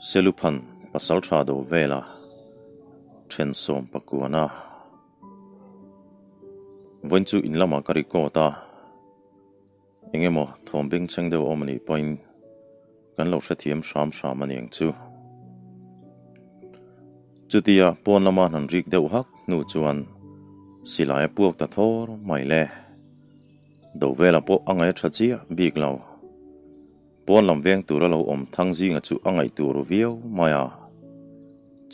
Seluphan pasaltha do vela then sawm pakuana vawiin chu in lamah ka record a, eng emaw thawm bengchheng deuh a awm a nih pawhin kan lo hrethiam hram hram a niang chu. Chutia pawn lama han rik deuh hak hnu chuan silai a puak ta thawr mai le. Do vela pawh a ngaih a tha chiah bik lo. Pawn lam veng tura lo awm thang zinga chu a ngaih tur viau mai a.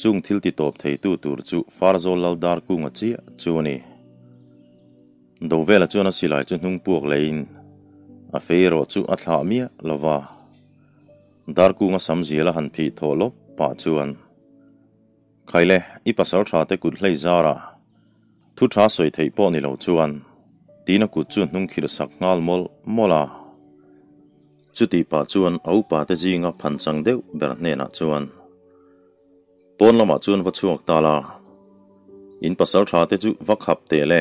Chung thil ti tawp theitu tur chu Farzawl Lal Dar Kunga chiah chu a ni. Do vela chuan a silai chu hnung puak leiin a fei erawh chu a thlah miah lo va. Dar Kunga sam zial a han phih thawh lawp pah chuan, Khaile, i pasal tha te kut hlei zara Thu tha sawi theih pawh ni lo chuan tiin a kut chu hnung khirh sak nghal mawlh mawlh a. Chutih pah chuan a upa te zinga phan chang deuh ber hnenah chuan pawn lamah chuan va chhuak ta la, in pasal tha te chu va khap teh le,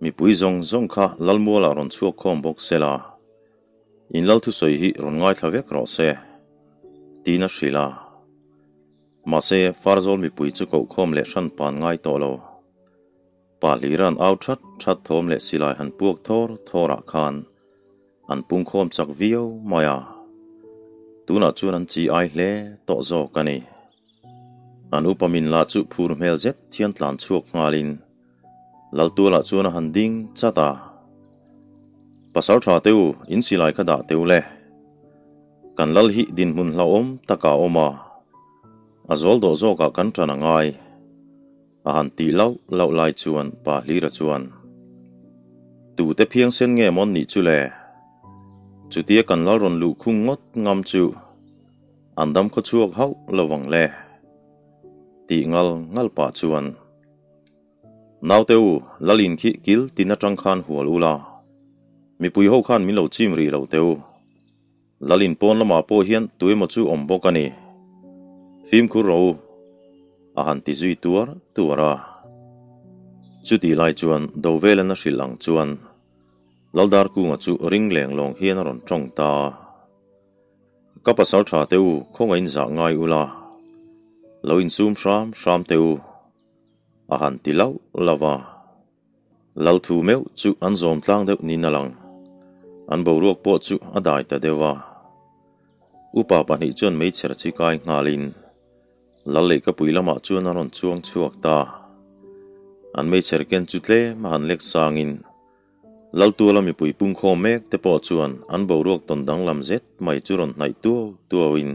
mipui zawng zawng kha Lalmualah rawn chhuak khawm bawk se la, in Lal thusawi hi rawn ngaithla vek rawh se, tiin a hrilh a. Mahse, Farzawl mipui chu kohkhawm leh hran pan ngai tawh lo. Pa Hlira'n au that that thawm leh silai han puak thawr thawrah khan an pungkhawm chak viau mai a. Tunah chuan an chi ai hle tawh zawk a ni. An upa min lah chu phur hmel zet thian tlan chhuak nghalin Laltualah chuan a han ding chat a. Pasal tha teu, in silai kha dah teu le. Kan lal hi dinhmun hlauhawm taka a awm a, a zawl dawh zawkah kan ṭan a ngai. A han tih lauh lauh lai chuan Pa Hlira chuan, Tute phiangsen nge mawn nih chu le? Chutia kan lal rawn luh khung ngawt ngam chu an dam khaw chhuak hauh lo vang le? Tih ngal ngal pah chuan, Naute u, Lalin khi kil tin aṭang khan hual ula, mipui ho khan min lo chim rih lo teh u. Lalin pawn lamah pawh hian tuemaw chu awm bawk a ni. Fimkhur rawh u, a han ti zui tuar tuar a. Chutih lai chuan Dovelan a hrilh ang chuan Laldarkunga chu ring leng lawng hian a rawn tawng ta a. Ka pasal tha teh u, khawngaih in zah ngai ula, lo insum hram hram teh u, a han ti lauh lauh a. Lalthu meuh chu an zawm tlang deuh niin a lang. An boruak pawh chu a dai ta deuh a. Upa pahnih chuan meichher chi kai nghalin Lal lehkapui lamah chuan a rawn chuang chhuak ta. An meichher ken chu tlem a han lek sangin Laltuala mipui pungkhawm mek te pawh chuan an boruak tawn danglam zet mai chu rawn hnaih tuau tuauin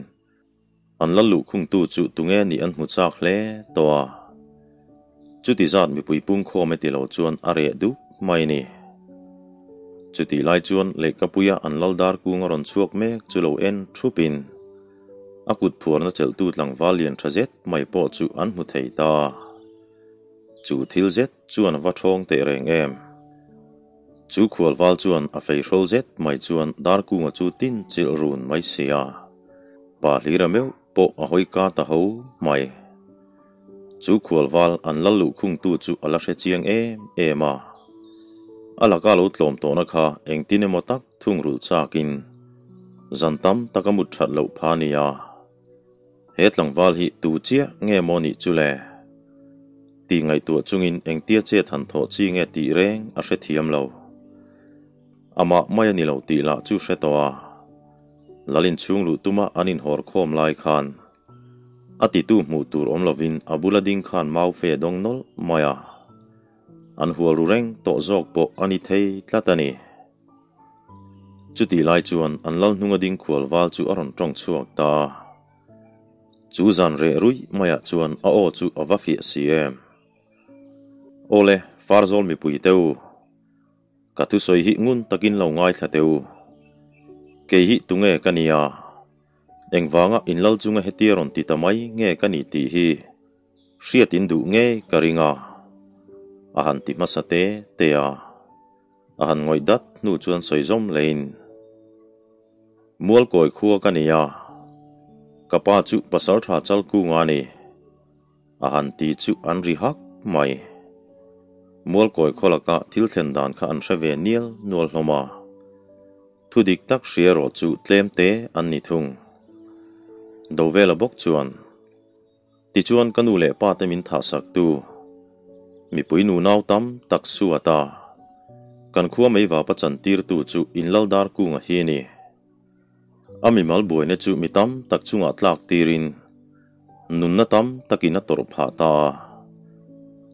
An lal luhkhungtu chu tunge nih an hmu chak hle tawh a. Chuti zat mipui pungkhawm e ti lo chuan a reh duk mai a ni. Chutih lai chuan lehkapuia an lal dar kung a rawn chhuak mek chu lo en thupin a kut phuarna chelhtu tlangval lian tha zet mai pawh chu an hmu thei ta. Chu thil zet chuan a va thawng teh reng em. Chu khualval chuan a feihrawl zet mai chuan dar kunga chu tin chilh run mai si a. Pa hlira meuh pawh a hawi ka ta ho mai. Chu khualval an lal luhkhungtu chu a la hre chiang em em a. A laka lo tlawm tawhna kha engtin emaw tak thungrulh chakin zan tam tak a mut that loh pha nia. He tlangval hi tu chiah nge maw nih chu le? Tih ngaihtuah chungin engtia chet han thawh chi nge tih reng a hrethiam lo. Amah mai a ni lo tih lah chu hre tawh a. Lal inchhung luh tuma an inhawr khawm lai khan a titu hmuh tur awm lovin a bula ding khan mau fe dawng nawlh mai a, an hual ru reng tawh zawk pawh a ni thei tlat a ni. Chutih lai chuan an lal hnunga ding khual val chu a rawn tawng chhuak ta a, chu zan reh ruih maiah chuan a aw chu a va fiah si em. Awle, Farzawl mipui te u. Ka thusawi hi ngun takin lo ngaithla teh u. Kei hi tunge ka nia? Engvanga inlal chunga hetia rawn ti ta mai nge ka ni tih hi hriat in duh ngei ka ring a, a han ti hmasa te te a. A han ngawih dat hnu chuan sawi zawm leiin, Mualkawi khua ka nia, ka pa chu Pasaltha Chalkunga a ni. A han ti chu an ri hak mai. Mualkawi khaw laka thil thlen dan kha an hre ve nial nual hlawm a. Thu dik tak hria erawh chu tlem te an ni thung. Dovela bawk chuan, Tichuan ka nu leh pa te min thahsak tu mipui nunau tam tak suata kan khua meivapa chantirtu chu Inlaldar Kunga hi a ni. A mimal buaina chu mi tam tak chungah tlak tirin nunna tam takin a tawrh phah ta a.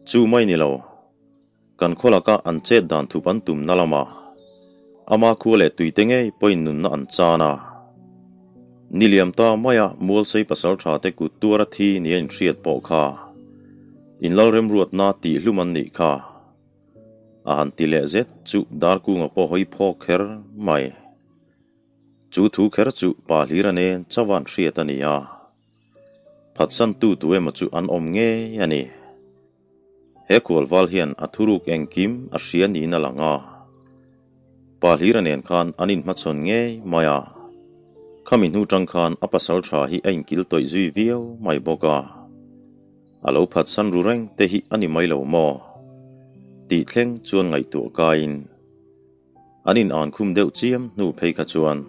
Chu mai ni lo, kan khaw laka an chet dan thup an tumna lamah ama khua leh tuite ngei pawhin nunna an chan a. Ni liam ta maia Mualsei pasaltha te kut tuara thi nia inhriat pawh kha inlalremruatna tihhlum an nih kha. A han ti leh zet chu Darkunga pawh hawi phawk kher mai. Chu thu kher chu pa hlira nen chauhan hriat a ni a, phatsantu tu emaw chu an awm ngei a ni. He khualval hian a thuruk engkim a hria niin a lang a, pa hlira nen khan an inhmachhawn ngei mai a, khami hnu tang khan a pasal tha hi a inkil tawih zui viau mai bawk a. A lo phatsan ru reng te hi a ni mai lo maw? Tih thleng chuan ngaihtuah kaiin an in an khum deuh chiam hnu phei kha chuan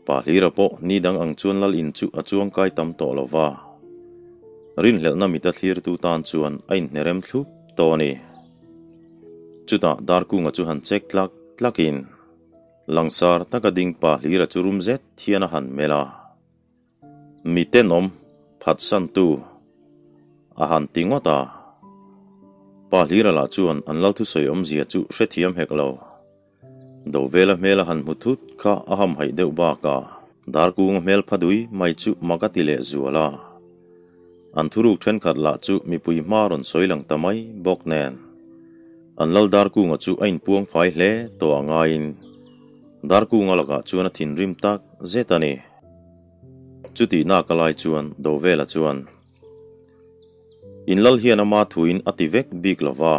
Pa Hlira pawh ni dang ang chuan lal in chu a chuang kai tam tawh lo va. Rinhlelhna mita thlirtu tan chuan a inhnerem thlup tawh a ni. Chutah Darkunga chu han chek tlak tlakin langsar taka ding Pa Hlira chu rum zet hian a han melh a. Mi tenawm phatsantu a han ti ngawt a. Pa Hlira lah chuan an lal thusawi awmzia chu hrethiam hek lo. Dovela hmel a han hmu thut kha a hamhaih deuh bakah Darkunga hmel phadui mai chu mak a ti leh zual a. An thuruk thenkhat lah chu mipui hma rawn sawi lang ta mai bawk nen. An lal Darkunga chu a inpuang fai hle tawh a ngaiin Darkunga lakah chuan a thinrim tak zet a ni. Chutihna ka lai chuan Dovela chuan, In lal hian ama thuin a ti vek bik lo va.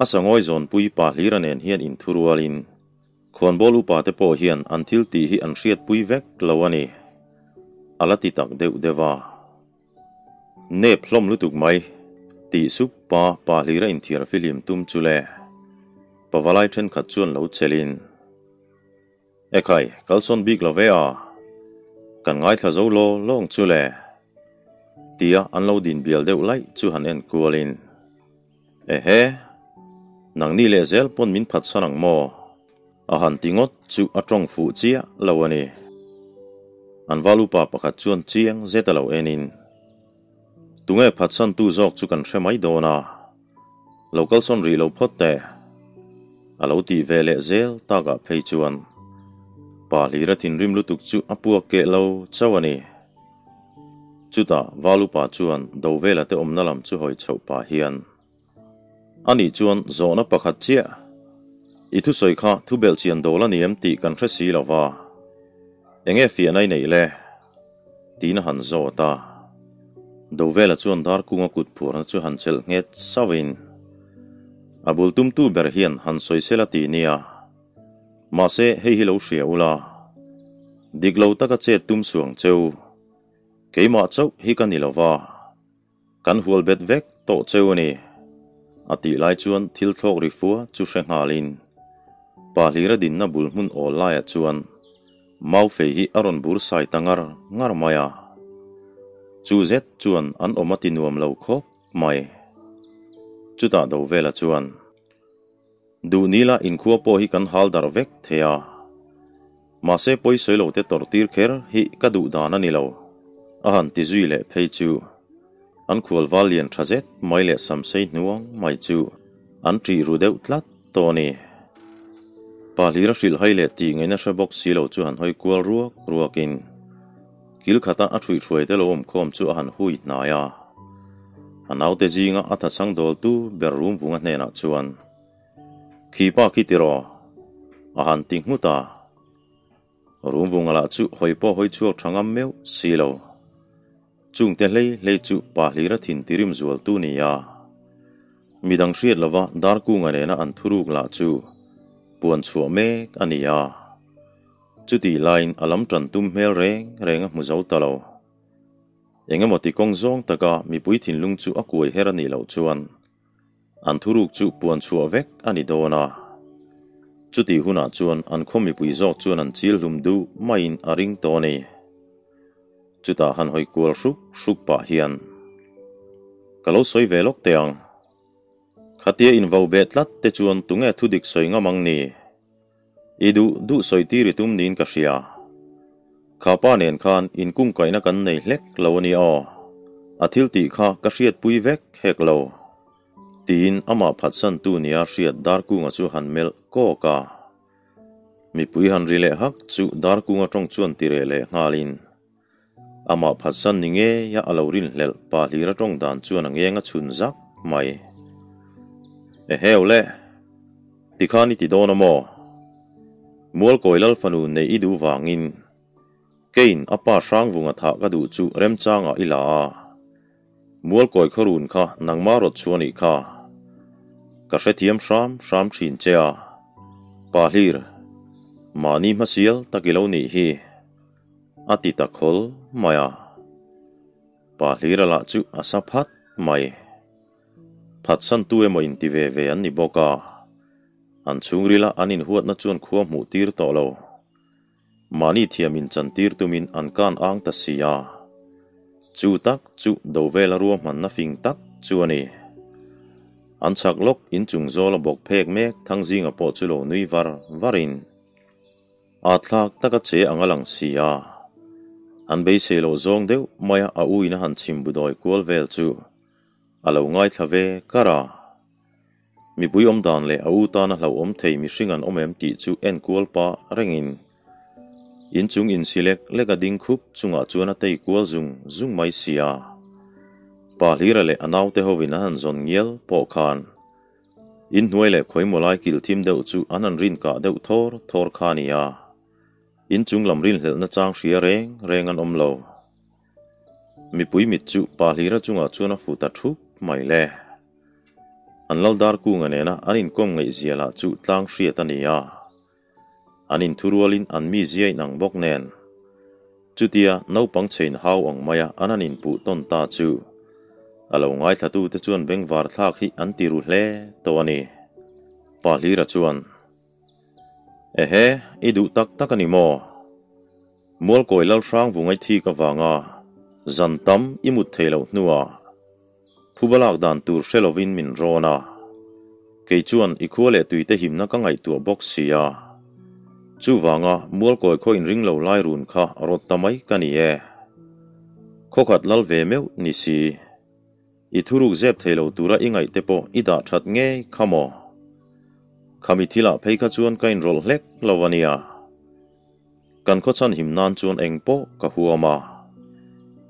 A sangawi zawnpui pa hlira nen hian inthurualin khawnbawl upa te pawh hian an thil tih hi an hriatpui vek lo a ni, a la ti tak deuh deuh a. Nep hlawm lutuk mai, tih sup pa pa hlira inthiar fihlim tum chu le pavalai thenkhat chuan lo chelin, Ekhai, kalsawn bik lo ve a, kan ngaithla zo law lawng chu le, tia an lo din bial deuh laih chu han en kualin, Ehe, nangni leh zel pawn min phatsan ang maw? A han ti ngawt chu a tawng fuh chiah lo a ni. An val upa pakhat chuan chiang zet a lo enin, Tunge phatsantu zawk chu kan hre mai dawn a, lo kalsawn rih lo phawt teh. A lo tih ve leh zel takah phei chuan pa hlira thinrim lutuk chu a puak keh lo chauh a ni. Chutah Valupa chuan Dovela te awmna lam chu hawi chhoh pah hian, Ani chuan zawhna pakhat chiah, I thusawi kha thubelh chian dawl a ni em tih kan hre si lo va, enge fiahna i neih le? Tiin a han zawt a. Dovela chuan Darkunga kut phuarna chu han chelh nghet sauhin, A bul tumtu ber hian han sawi sela ti nia. Mahse, hei hi lo hria ula. Dik lo taka chet tum suang cheu. Keimah chauh hi ka ni lo va. Kan hual bet vek tawh cheu a ni. A tih lai chuan thil thlawk ri fua chu hre nghalin pa hlira dinna bul hmun awl laiah chuan mau fei hi a rawn bur sai ta ngar ngar mai a. Chu zet chuan an awm a ti nuam lo khawp mai. Chutah Dovela chuan. Duh nila inkhua pawh hi kan hal darh vek thei a, mahse pawisawi lo te tawrh tir kher hi ka duh dan a ni lo, a han ti zui leh phei chu. An khual val lian tha zet mai leh samsei hnuang mai chu an ṭih ru deuh tlat tawh a ni. Pa hlira hrilh hai leh tih ngaihna hre bawk si lo chu han hawi kual ruak ruakin kil khata a ṭhuihhruai te lo awm khawm chu a han hui hnai a. A naute zinga a thachhang dawltu ber Rumvunga hnenah chuan, Khi pa khi tiraw? A han ti nghut a. Rumvunga lah chu hawi pawh hawi chhuak tha ngam meuh si lo. Chungte hlei hlei chu pa hlira thin tirim zualtu ni a. Midang hriat lova Darkunga nena an thuruk lah chu puan chhuah mek a ni a. Chutih laiin a lam tan tum hmel reng reng a hmu zo ta lo. Eng emaw ti kawng zawng taka mipui thinlung chu a kuai her a nih loh chuan an thuruk chu puan chhuah vek a ni dawn a. Chutih hunah chuan an khaw mipui zawk chuan an chil hlum duh maiin a ring tawh a ni. Chutah han hawi kual hruk hruk pah hian, Ka lo sawi ve lawk teh ang. Khatia invo beh tlat te chuan tunge thudik sawi ngam ang ni? I duh duh sawi tir i tum niin ka hria. Kha pa nen khan inkungkaihna kan nei hlek lo a nia aw. A thil tih kha ka hriatpui vek hek lo. Tiin amah phatsantu nia hriat Darkunga chu han melh kawk a. Mipui han ri leh hak chu Darkunga tawng chuan ti reh leh nghalin amah phatsan ni ngeia a lo rinhlelh pa hlira tawng dan chuan a ngeng a chhun zak mai. Eheu le! Tikhan i ti dawn a maw? Mualkawi Lal fanu neih i duh vangin keiin a pa Hrangvunga thah ka duh chu remchangah i la a. Mualkawi khawrun kha nangmah rawt chu a nih kha. Ka hrethiam hram hram thin che a. Pa hlir, mahni hmasial tak i lo nih hi, a ti ta khawl mai a. Pa hlira lah chu a sa phat mai. Phatsantu emaw inti ve ve an ni bawk a. An chhungrila an inhuatna chuan khua hmuh tir tawh lo. Mahni thiam inchantir tumin an kan ang ta si a. Chu tak chu Dovela ruahmanna fing tak chu a ni. An chhak lawk inchung zawla bawk phek mek Thangzinga pawh chu lo nui var varin a thlak taka che ang a lang si a. An beisei loh zawng deuh maia a uina han chhim budawi kual vel chu a lo ngaithla ve kar a. Mipui awm dan leh a u tana hlauhawm thei mihring an awm em tih chu en kual pah rengin inchung insi lek lek a ding khup chungah chuan a tei kual zung zung mai si a. Pa Hlira leh a naute hovin an han zawn ngial pawh khan inhnuai leh khawimaw lai kil thim deuh chu an han rin kah deuh thawr thawr kha a ni a, inchung lam rinhlelhna chang hria reng reng an awm lo. Mipui mit chu Pa Hlira chungah chuan a fu ta thup mai le. An lal dar kunga nena an inkawm ngaihzia lah chu tlang hriat a ni a. An inthurualin an mi zia inang bawk nen. Chutia naupang chhein hau ang maia an han inpuh tawn ta chu a lo ngaithlatute chuan bengvar thlak hi an ti ru hle tawh a ni. Pa Hlira chuan, Ehe, i duh tak tak a ni maw? Mualkawi Lalhrang vungai thik avanga zan tam i mut thei loh hnuah phuba lak dan tur hre lovin min rawn a. Kei chuan i khua leh tuite himna ka ngaihtuah bawk si a. Chuvanga Mualkawi khaw inring lo lai run kha rawt ta mai ka ni e. Khawkhat lal ve meuh ni si. I thuruk zep thei lo tura i ngaih te pawh i dah that ngei kha maw? Khami thilah phei kha chuan ka inrawlh hlek lo a nia. Kan khawchhan him nan chuan eng pawh ka huam a.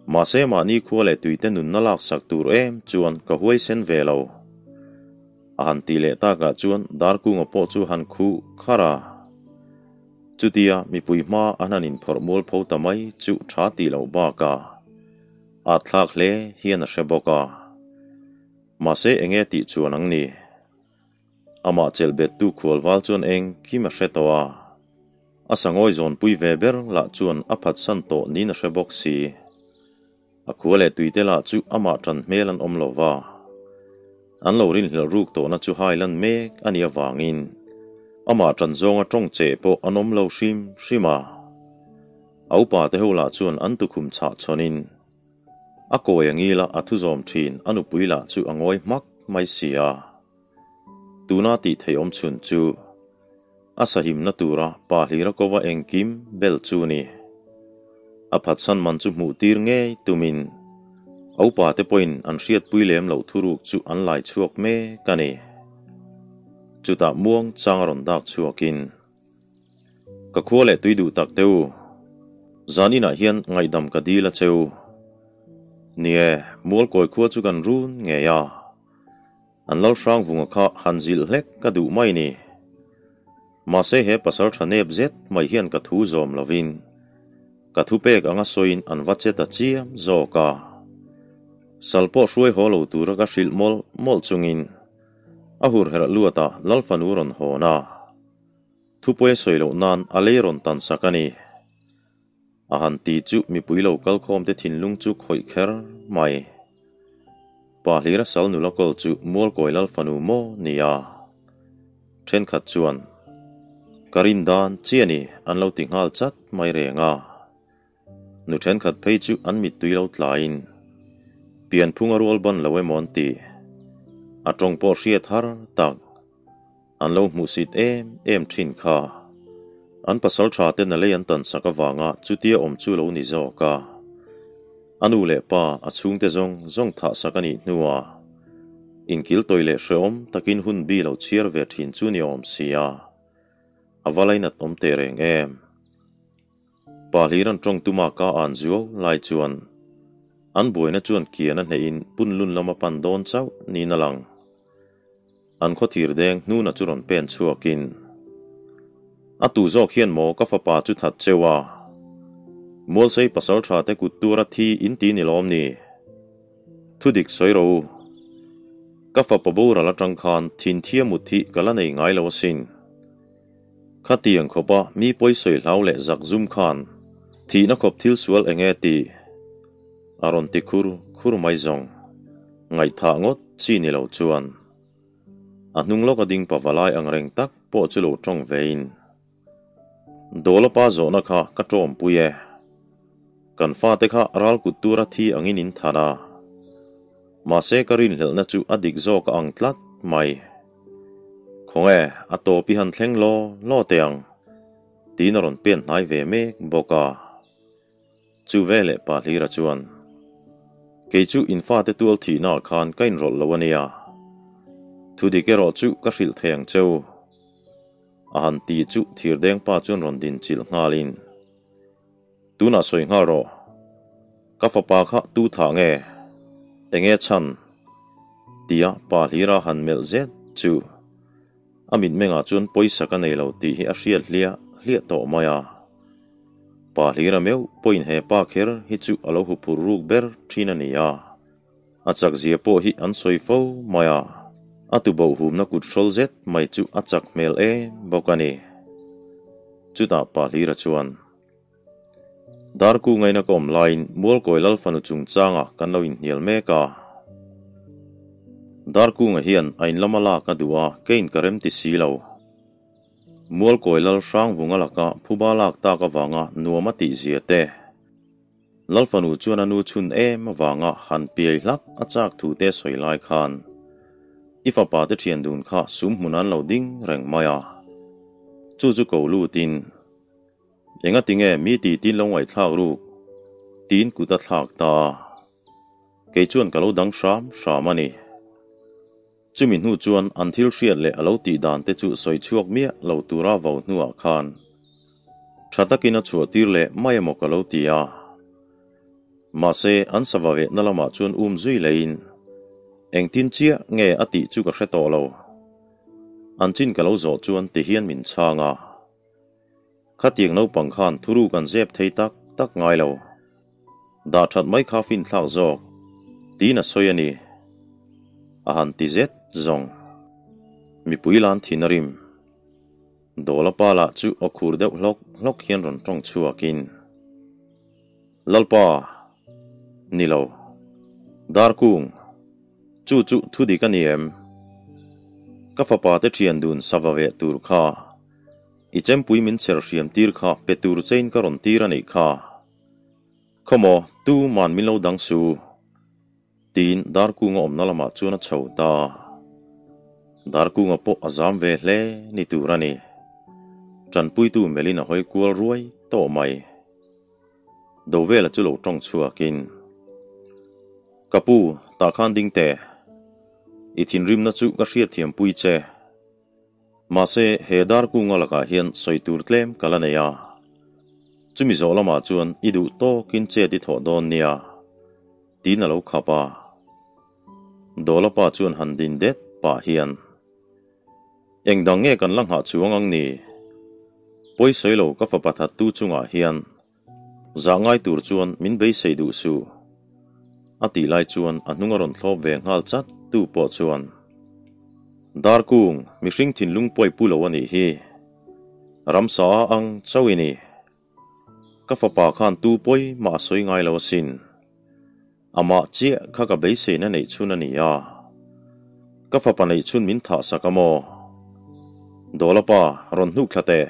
Mahse mahni khua leh tuite nunna laksak tur em chuan ka huaisen ve lo. A han tih leh takah chuan Darkunga pawh chu han khuh kharh a. Chutia mipui hma an han inphawrh mualpho ta mai chu tha tih loh bakah a thlak hle hian a hre bawk a. Mahse enge tih chuan ang ni? Amah chelh bettu khualval chuan eng kim a hre tawh a. A sangawi zawnpui ve ber lah chuan a phatsan tawh niin a hre bawk si. A khua leh tuite lah chu amah ṭan hmel an awm lo va. An lo rinhlelh ruk tawhna chu hai lan mek a nih avangin amah ṭan zawnga ṭawng che pawh an awm lo hrim hrim a. A upa te ho lah chuan an tukhum chhah chhawnin a kawi a ngila a thu zawm ṭhin a nupui lah chu a ngawi hmak mai si a. Tuna tih theih awm chhun chu a sahimna tura pa hlira kova engkim bel chu ni. A phatsan man chu hmuh tir ngei tumin a upa te pawhin an hriatpui lem loh thuruk chu an lai chhuak mek a ni. Chutah muang chang a rawn dak chhuakin, Ka khua leh tui duh tak teh u. Zan inah hian ngaihdam ka dil a che u. Nie, Mualkawi khua chu kan run ngei a. An lal hrang vunga kha han zilh hlek ka duh mai ni. Mahse he pasal tha nep zet mai hian ka thu zawm lovin ka thu pek anga sawiin an va che ta chiam zawk a. Sal pawh hruai haw lo tura ka hrilh mawlh mawlh chungin a hur herh luatah lal fanu rawn hawn a. Thupawi a sawi loh nan a lei rawn tan sak a ni. A han ti chu mipui lo kal khawm te thinlung chu khawih kher mai. Pa hlira sal nula kawl chu Mualkawi Lal fanu maw ni a? Thenkhat chuan, Ka rin dan chi a ni an lo ti nghal chat mai reng a. Nu thenkhat phei chu an mittui lo tlaiin pianphung a rual ban lo emaw an ti. A tawng pawh hriat har tak an lo hmuhsit em em thin kha. An pasal tha ten a lei an tan sak avanga chutia awm chu lo ni zawk a. A nu leh pa a chhungte zawng zawng thah sak a nih hnuah inkil tawi leh hrehawm takin hun bi lo chhiar ve thin chu ni awm si a, a va lainat awm teh reng em. Pa hlir an tawng tuma ka an zuau lai chuan an buaina chuan kian a hnehin punlun lama pan dawn chauh niin a lang. An khaw thir deng hnuna chu rawn pen chhuakin, A tu zawk hian maw ka fapa chu that cheu a? Mualsei pasal tha te kut tura thi in ti ni lawm ni? Thu dik sawi ro u. Ka fapa boral atang khan thinthia mut hi ka la nei ngai lo asin. Khatiang khawpa mi pawi sawi hlau leh zak zum khan thihna khawp thil sual eng nge tih a rawn ti khur khur mai zawng. Ngaihthah ngawt chi ni lo chuan a hnung lawka ding pavalai ang reng tak pawh chu lo tawng vein, Dawla pa zawhna kha ka tawmpui e. Kan fate kha ral kut tura thi angin in than a. Mahse ka rinhlelhna chu a dik zawk a ang tlat mai. Khawnge, a tawp i han thleng law law teh ang, tiin a rawn pen hnai ve mek bawk a. Chu veleh Pa Hlira chuan, Kei chu in fate tual thihnaah khan ka inrawlh lo a nia. Thu dik erawh chu ka hrilh thei ang cheu. A han ti chu thirdeng pa chuan rawn din chilh nghalin, Tunah sawi nghal rawh. Ka fapa kha tu thah nge? Enge chhan? Tia pa hlira han melh zet chu a mitmengah chuan pawisa ka nei lo tih hi a hriat hliah hliah tawh mai a. Pa hlira meuh pawhin he pa kher hi chu a lo huphur ruk ber thin a ni a. A chakzia pawh hi an sawi fo mai a, a tubohhumna kut hrawl zet mai chu a chak hmel em bawk a ni. Chutah pa hlira chuan. Darku ngaina ka awm laiin Mualkawi Lalfanu chungchanga kan lo inhnial mek a. Darkunga hian a inlama lak a duh a, keiin ka rem ti si lo. Mualkawi Lal Hrangvunga laka phuba lak tak avanga nuam a tihzia te, Lalfanu chuan a nu chhun em avanga han piai hlak a chak thu te sawi lai khan i fapa te thian dun kha sum hmun an lo ding reng mai a. Chu chu ko lutin. Engatinge mi ti tin lo ngaihthlak ruk? Tiin kut a thlak ta a. Kei chuan ka lo dang hram hram a ni. Chumi hnu chuan an thil hriat leh a lo tih dan te chu sawi chhuak miah lo tura vo hnuah khan tha takin a chhuah tir leh mai emaw ka lo ti a. Mahse, an sava vehna lamah chuan um zui leiin engtin chiah nge a tih chu ka hre tawh lo. An chin ka lo zawh chuan ti hian min chhang a. Khatiang naupang khan thuruk an zep thei tak tak ngai lo. Dah that mai kha finthlak zawk, tiin a sawi a ni. A han ti zet zawng. Mipui lan thin a rim. Dawla pa lah chu aw khur deuh hlawk hlawk hian rawn tawng chhuakin, Lalpa, ni lo. Darkung, chu chu thu dik a ni em? Ka fapa te thian dun sava veh tur kha I chempui min chher hriam tir kha pe tur chein ka rawn tir a nih kha. Khawmaw, tu man min lo dang su? Tiin Darkunga awmna lamah chuan a chho ta. Darkunga pawh a zam ve hle ni tur a ni. Tanpuitu melhin a hawi kual ruai tawh mai. Dovela chu lo tawng chhuakin, Ka pu, tah khan ding teh. I thinrimna chu ka hriatthiampui che. Mahse, he Darkunga lakah hian sawi tur tlem ka la nei a. Chumi zawh lamah chuan i duh tawkin chet i thawh dawn nia, tiin a lo khap a. Dawla pa chuan han din det pah hian, Eng dang nge kan la nghah chuang ang ni? Pawi sawi lo ka fapa thattu chungah hian zah ngai tur chuan min beisei duh suh. A tih lai chuan a hnung a rawn thlawp ve nghal chat tu pawh chuan, Darkung, mihring thinlung pawi pu lo a nih hi. Ramsa a ang chauh i ni. Ka fapa khan tu pawi mah a sawi ngai lo asin. Amah chiah kha ka beiseina neih chhun a ni a. Ka fapa neih chhun min thah sak a maw? Dawla pa, rawn hnuk thla teh.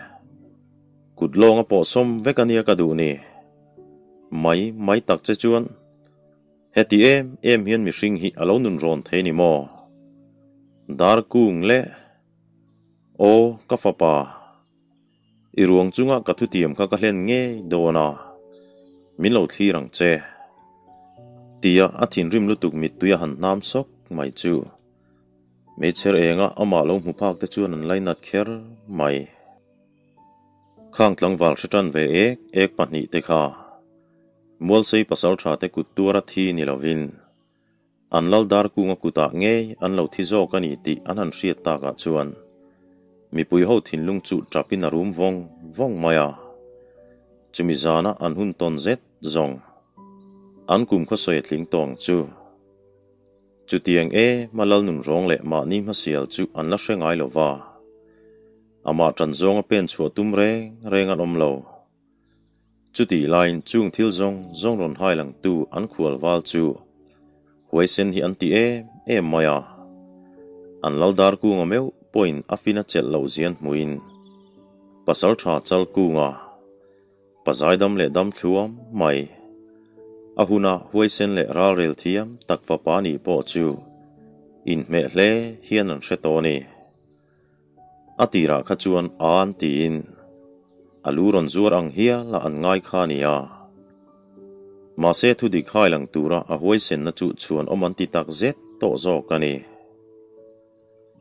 Kut lawnga pawh sawm vek a nia ka duh ni. Mai mai tak che chuan heti em em hian mihring hi a lo nun rawn thei ni maw? Dar kung leh Aw ka fapa, i ruang chunga ka thutiam kha ka hlen ngei dawn a, min lo thlir ang che. Tia a thinrim lutuk mittui a han hnam sawk mai chu. Hmeichher enga amah lo hmu phak te chuan an lainat kher mai. Khang tlangval hre tan ve ek ek pahnih te kha Mualsei pasaltha te kut tuara thi ni lovin an lal dar kunga kutah ngei an lo thi zawk a ni tih an han hriat takah chuan mipui ho thinlung chu tapin a rum vawng vawng mai a. Chumi zana an hun tawn zet zawng an kum khawsawi a tling tawng chu. Chutiang e, Malal nun rawng leh mahni hmasial chu an la hre ngai lo va. Amah tan zawnga pen chhuah tum reng reng an awm lo. Chutih laiin chung thil zawng zawng rawn hai langtu an khual val chu huaisen hi an ti em em mai a. An lal dar kunga meuh pawhin a fin a chelh loh zian hmuin Pasaltha chal kunga Pazaidam leh dam thluam mai. A huna huaisen leh ralrel thiam tak fapa nih pawh chu inhmeh hle hian an hre tawh a ni. A tirah kha chuan an tiin a lu rawn zuar ang hial a an ngai kha a ni a. Mahse thudik hai lang tura a huaisenna chu chhuan awm an ti tak zet tawh zawk a ni.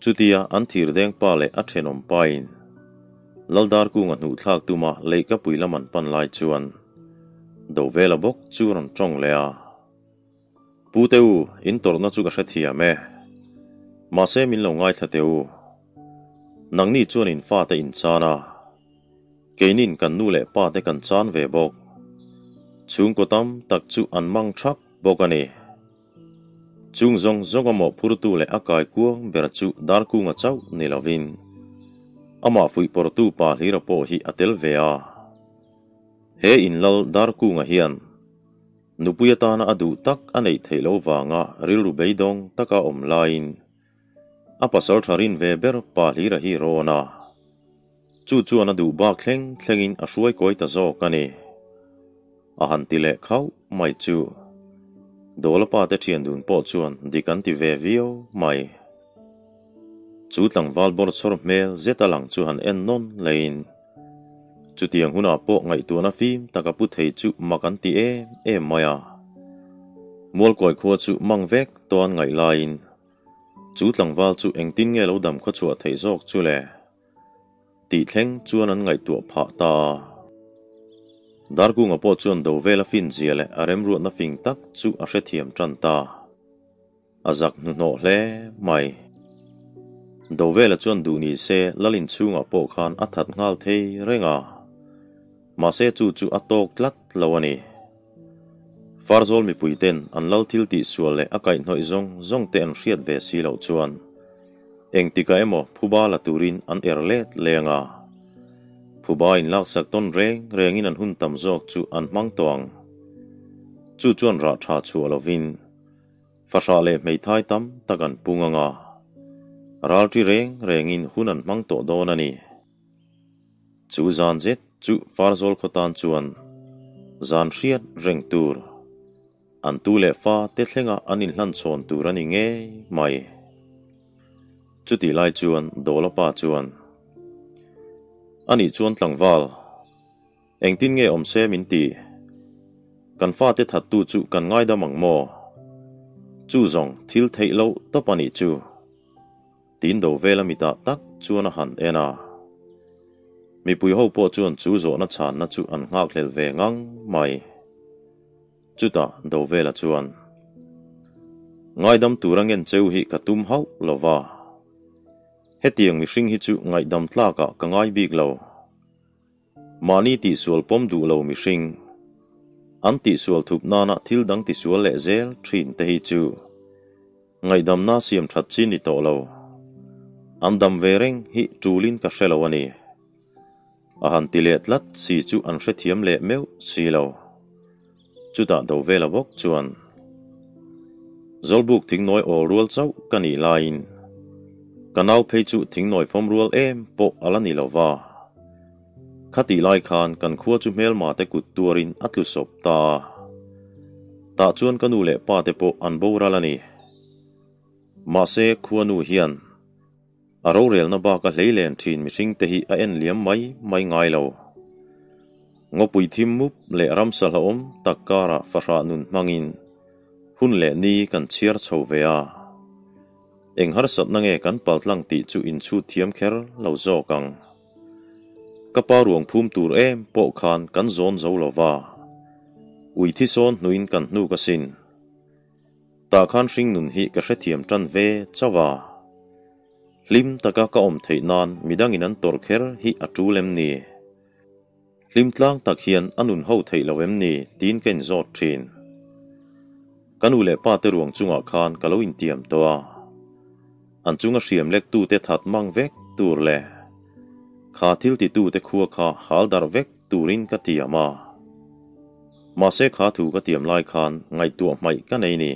Chutia an thirdeng pa leh a thenawm pain Laldarkunga hnuhthlak tuma leihkapui lam an pan lai chuan Dovela bawk chu rawn tawng leh a, Pu te u, in tawrhna chu ka hrethiam e. Mahse min lo ngaithla teh u. Nangni chuan in fate in chan a, keinin kan nu leh pa te kan chan ve bawk. Chhungkaw tam tak chu an mang thak bawk a ni. Chung zawng zawng a mawhphurtu leh a kai kuang ber chu Darkunga chauh ni lovin amah fuihpawrtu pa Hlira pawh hi a tel ve a. He inlal Darkunga hian nupui atana a duh tak a neih theih loh vanga rilru beidawng taka awm laiin a pasal tha rin ve ber pa Hlira hi rawn a. Chu chuan a duh bak thleng thlengin a hruai kawi ta zawk a ni. A han ti leh khauh mai chu. Dawla pa te thian dun pawh chuan dik an ti ve viau mai. Chu tlangval bawr chhawr hmel zet a lang chu han en nawn leiin chutiang hunah pawh ngaihtuahna fim tak a pu thei chu mak an ti em em mai a. Mualkawi khua chu mang vek tawh an ngaih laiin chu tlangval chu engtin nge lo dam khawchhuah theih zawk chu le? Tih thleng chuan an ngaihtuah phah ta a. Darkunga pawh chuan do vela fin zia leh a remruatna fing tak chu a hrethiam tan ta. A zak hnuhnawh hle mai. Do vela chuan duh ni se Lalin chhungah pawh khan a that nghal thei reng a. Mahse chu chu a tawk tlat lo a ni. Farzawl mipui ten an lal thil tih sual leh a kaihhnawih zawng zawng te an hriat ve si loh chuan engtikah emaw phuba la turin an er let leng a. Phuba inlaksak tawn reng rengin an hun tam zawk chu an hmang tawh ang. Chu chuan rah tha chhuah lovin fahrah leh hmeithai tam tak an pung ang a, ralṭi reng rengin hun an hmang tawh dawn a ni. Chu zan zet chu Farzawl khaw tan chuan zan hriat reng tur, an tu leh fa te thlenga an inhlan chhawn tur a ni ngei mai. Chutih lai chuan Dawla pa chuan, Anih chuan tlangval, engtin nge awm se min ti? Kan fate thattu chu kan ngaidam ang maw? Chu zawng thil theih loh tawp a nih chu. Tin do vela mitah tak chuan a han en a. Mipui ho pawh chuan chu zawhna chhanna chu an nghakhlel ve ngang mai. Chutah do vela chuan, Ngaidam tura ngen cheu hi ka tum hauh lo va. Hetiang mihring hi chu ngaihdam tlakah ka ngai bik lo. Mahni tihsual pawm duh lo mihring, an tihsual thup nana thil dang tisual leh zel thin te hi chu ngaihdamna siam that chi ni tawh lo. An dam ve reng hi tulin ka hre lo a ni. A han ti leh tlat si chu an hrethiam leh meuh si lo. Chutah do vela bawk chuan Zawlbuk thingnawi awl rual chauh ka nih laiin ka nau phei chu thingnawi fawm rual em pawh a la ni lo va. Khatih lai khan kan khua chu hmelma te kut tuarin a tlu sawp ta a. Tah chuan ka nu leh pa te pawh an boral a ni. Mahse khuanu hian a rorelna bak a hleilen thin mihring te hi a en liam mai mai ngai lo. Ngawpui thim mup leh ramsa hlauhawm tak karah fahrah nun hmangin hun leh ni kan chhiar chho ve a. Eng harsatna nge kan paltlang tih chu inchhut thiam kher lo zawk ang. Ka pa ruang phum tur em pawh khan kan zawn zo lo va, ui thi sawn hnuin kan hnuk asin. Tah khan hringnun hi ka hrethiam tan ve chauh a. Hlim taka ka awm theih nan midangin an tawrh kher hi a tul em ni? Hlim tlang tak hian a nun ho theih lo em ni tiin ka inzawt thin. Ka nu leh pa te ruang chungah khan ka lo intiam tawh a. An chunga hriam lektute that mang vek tur leh kha thil titute khua kha hal darh vek turin ka tiam a. Mahse kha thu ka tiam lai khan ngaihtuah hmaih ka nei ni.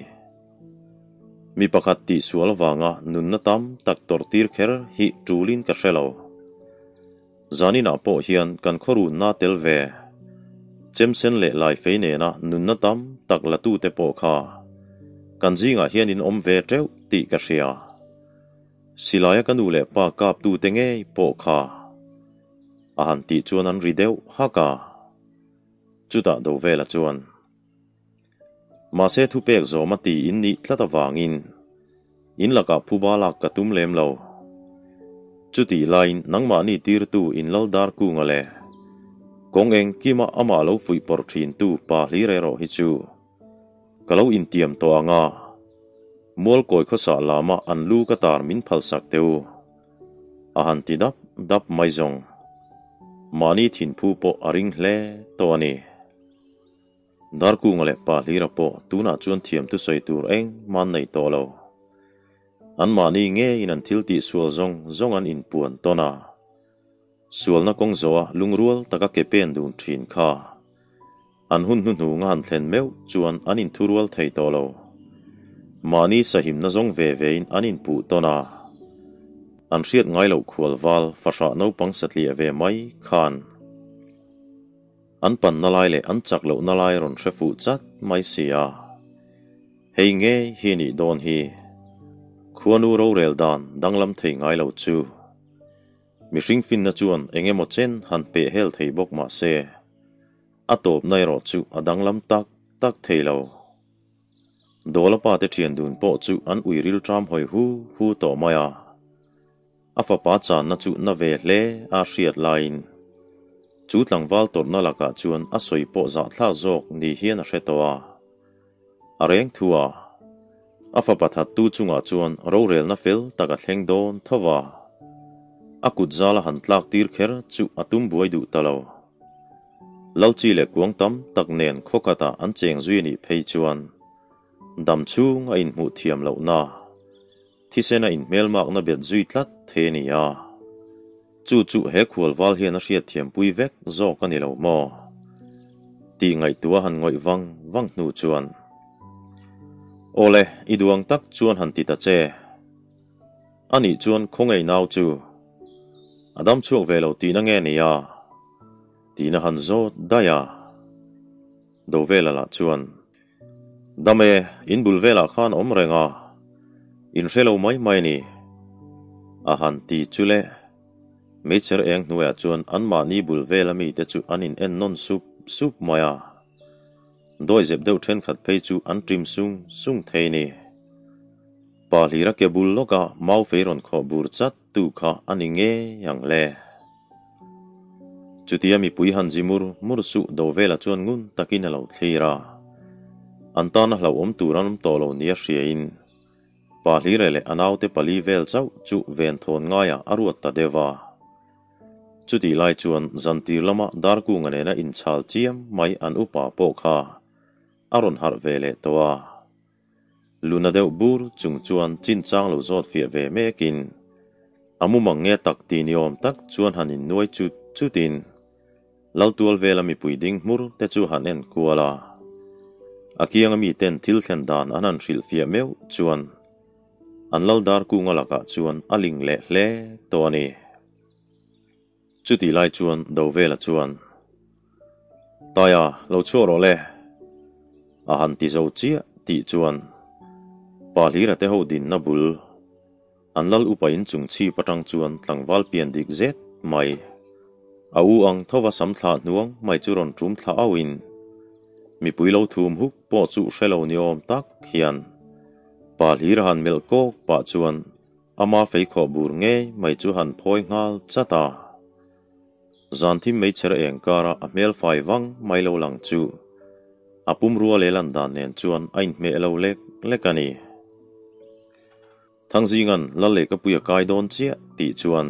Mi pakhat tihsual avanga nunna tam tak tawrh tir kher hi tulin ka hre lo. Zaninah pawh hian kan khawrunna tel ve. Chemsen leh laifei nena nunna tam tak latute pawh kha kan zingah hian in awm ve teuh tih ka hria. Silaia ka nu leh pa kaptute ngei pawh kha a han tih chuan an ri deuh hak a. Chutah Dovela chuan, Mahse thupek zawm a ti in nih tlat avangin in lakah phuba lak ka tum lem lo. Chutih laiin nangmahni tirtu in lal dar kunga le kawng engkima amah lo fuih pawrh thintu pa hlir erawh hi chu ka lo intiam tawh ang a, Mualkawi khawsah lama an lu ka tar min phalsak teh u. A han ti dap dap mai zawng. Mahni thinphu pawh a ring hle tawh a ni. Darkunga leh Pa Hlira pawh tunah chuan thiam thusawi tur engmah an nei tawh lo. Anmahni ngeiin an thil tih sual zawng zawng an inpuan tawn a. Sualna kawng zawha lungrual taka ke pen dun thin kha an hun hnuhnung a han thlen meuh chuan an inthurual thei tawh lo. Mahni sahimna zawng ve vein an inpuh tawn a. An hriat ngai loh khualval fahrah naupang satliah ve mai khan. An panna lai leh an chak lohna lai rawn hre fuh chat mai si a. Hei ngei hi nih dawn hi. Khuanu rorel dan danglam thei ngai lo chu. Mihring finna chuan eng emaw chen han peh hel thei bawk mah se, a tawpna erawh chu a danglam tak tak thei lo. Dawla pa te thian dun pawh chu an ui rilṭam hawi hu hu tawh mai a. A fapa channa chu na ve hle a hriat laiin chu tlangval tawrhna lakah chuan a sawi pawh zahthlak zawk ni hian a hre tawh a. A reng thu a, a fapa thattu chungah chuan rorelna fel tak a thleng dawn tho va. A kut zala han tlak tir kher chu a tum buai duh ta lo. Lalchi leh kuang tam tak nen khawkhatah an cheng zui a nih phei chuan dam chhung a inhmuh thiam lohna Thisen a inhmelmakna bet zui tlat thei a ni a, chu chu he khualval hian a hriatthiampui vek zawk a ni lo maw? Tih ngaihtuah han ngawih vang vang hnu chuan, Awle, i duang tak chuan han ti ta che. A nih chuan khawngaih nau chu a dam chhuak ve lo tihna nge ni a? Tihna han zawt daih a. Dovela lah chuan, Dam e, in bul velah khan awm reng a, in hre lo mai mai a ni, a han ti chu le. Meichher eng hnuaiah chuan anmahni bul vela mite chu an in en nawn sup sup mai a, dawizep deuh thenkhat phei chu an ṭim sung sung thei a ni. Pa hlira ke bul lawka mau fei rawn khawh bur chat tu kha a ni ngei ang le. Chutia mipui han zi mur mur suh do velah chuan ngun takin a lo thlir a. An tana hlauhawm tur an awm tawh lo nia hriain Pa Hlire leh a naute pali vel chauh chu venthawn ngaiah a ruat ta deuh a. Chutih lai chuan zantir lama Darkunga nena inchhal chiam mai an upa pawh kha a rawn harh ve leh tawh a. Luna deuh bur chung chuan chinchang lo zawt fiah ve mekin a mumang nge tak ti ni awm tak chuan han innuai chut chutin Laltual vela mipui ding hmur te chu han en kual a. A kianga miten thil thlen dan an han hrilh fiah meuh chuan an Laldar kunga lakah chuan a ling leh hle tawh a ni. Chutih lai chuan Dovela chuan, Taia, lo chhuak rawh le! A han ti zo chiah tih chuan Pa Hlira te ho dinna bul an lal upa in chung chhip atang chuan tlangval pian dik zet mai a u ang thova sam thlah hnuang mai chu rawn tum thla auhin mipui lo thum huk pawh chu hre lo ni awm tak hian Pa Hlira han melh kawk pah chuan Ama feikhawh bur ngei mai chu han phawi nghal chat a. Zan thim meichher eng kara a hmel fai vang mai lo lang chu a pumrua leh lan dan nen chuan a inhmeh lo lek lek a ni. Thangzinga'n Lal lehkapui a kai dawn chiah tih chuan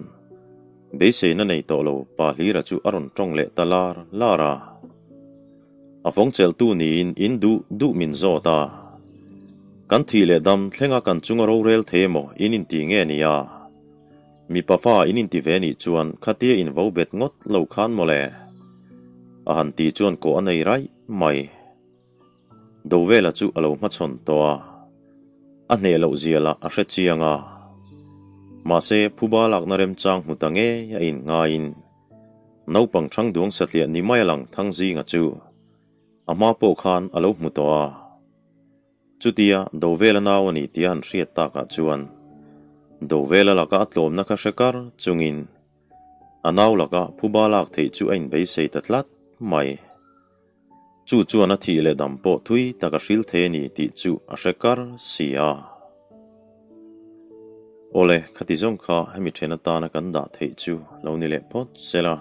beiseina nei tawh lo Pa Hlira chu a rawn tawng leh ta lar lar a. A fawng chelhtu niin in duh duh min zawt a. Kan thih leh dam thlenga kan chunga rorel thei emaw in inti nge nia? Mipa fa in inti ve nih chuan khatia in vo bet ngawt lo khan mawle. A han ti chuan kawh a nei raih mai. Dovela chu a lo hmachhawn tawh a. A hneh loh zia lah a hre chiang a. Mahse phuba lakna remchang hmu ta ngei a inngaiin Naupang thangduang satliah ni mai a lang Thangzinga chu a hma pawh khan a lo hmu tawh a. Chutia Dovela nau a ni tia han hriat takah chuan Dovela laka a tlawmna kha hre kar chungin a nau laka phuba lak theih chu a inbeisei ta tlat mai. Chu chuan a thih leh dam pawh thui tak a hril thei a ni tih chu a hre kar si a. Awle, khati zawng kha hemi then atana kan dah theih chu lo ni leh phawt se la.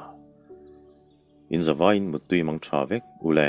In zavaiin muttui mang tha vek u le.